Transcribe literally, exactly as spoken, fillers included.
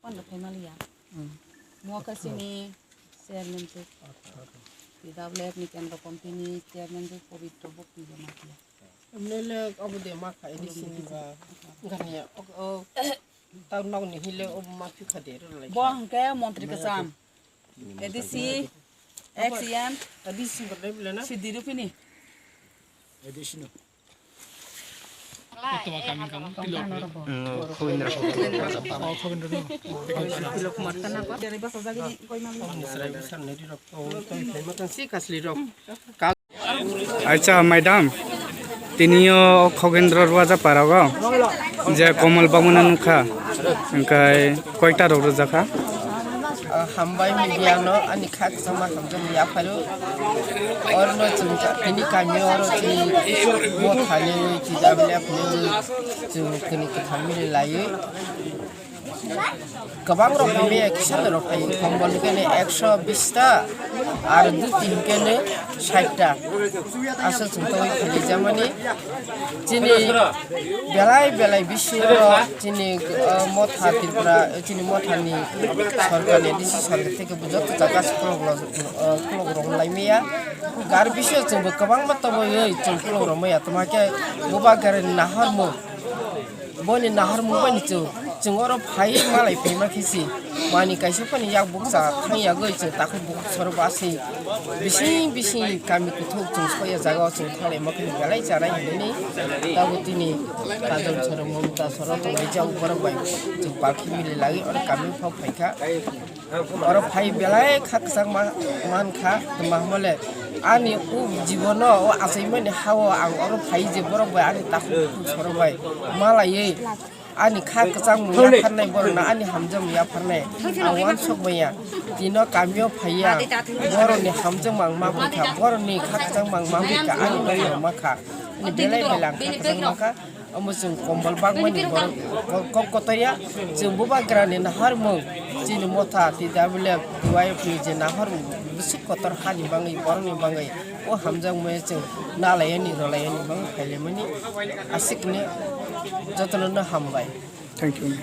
Ano phaimaliya. Mo kasini chairman tu. T W F ni kendro committee ni chairman tu Pabitra Bhakti Jamatia. Emnele obo de ma kha A D C ni ba. Gania. O, o. Tau nok ni hile obo ma phi kha de ro lai. Bo hwnkhe montri kwcham. A D C, X M, A D C ni bole bole na. Sidi rupini. A D C no. Acha, madam, tini o Khogendro Rwaja Parago je Komol Bagmano nukha, hwnkhe koita rok rwjakha. Ah, hambai media no ani kha kwchangma hamjakma yapharo. Oro no chwng ka-, tini kami oro chini mothani T W F ni chwng tini kwthang mili laiwi. Kwbang rok hamya kisa rok hai kombol hwnkhe ne ekso bish ta, ar dhuti hwnkhe ne sait ta. Aswk chwng tongwi phailaijamani. Chini belai belai bisingo chini, uh, motha Tripura, chini mothani sorkar ni, D C sorkar theke bo joto jaga se khulok rok, uh, khulok rok lai maya. Gar bisingo chwng bo kwbangma tongwi chwng khulok rok maya, tongma khe bubagra ni nahormung. Boni nahormung bai ni chwng, chwng oro phai malai phaima khe si. Mani kaisa phani yak bukcha thang yagwi chwng takhuk bukhuk soro ba si. Bising bising kami kuthuk chwng soya jaga o chwng thanglai ma khe belai chanai hinwi ni. Tabuk tini Kajol soro Mamta soro tonglaijak borok bai chwng palki mili lagwi oro kami phok phaikha. Oro phai belai kha kwchang ma-, mankha, tma hwnmale ani o jibono o achaimani ha-o ang oro phai je borok bai ani takhuk bukhuk soro bai malaiwi ani kha kwchangmung yapharnai borokno ani hamjakmung yapharnai ang uansuk manya. Tino kamio phaiya borokni hamjakmung ang ma phaikha, borokni kha kwchangmung ang ma phaikha, ani nokno ma kha, ani belai belai ang kha kwchang ma kha. Omo chwng kombol bagmani borok ko-, kok kotorya, chwng bubagrani nahormung, chini motha T W F ni je nahormung bwswk kotor hani bangwi, borokni bangwi o hamjakmaya chwng nalaiyani, rwlaiyani bangwi phailaimani aswkni jotono no hambai. Thank you.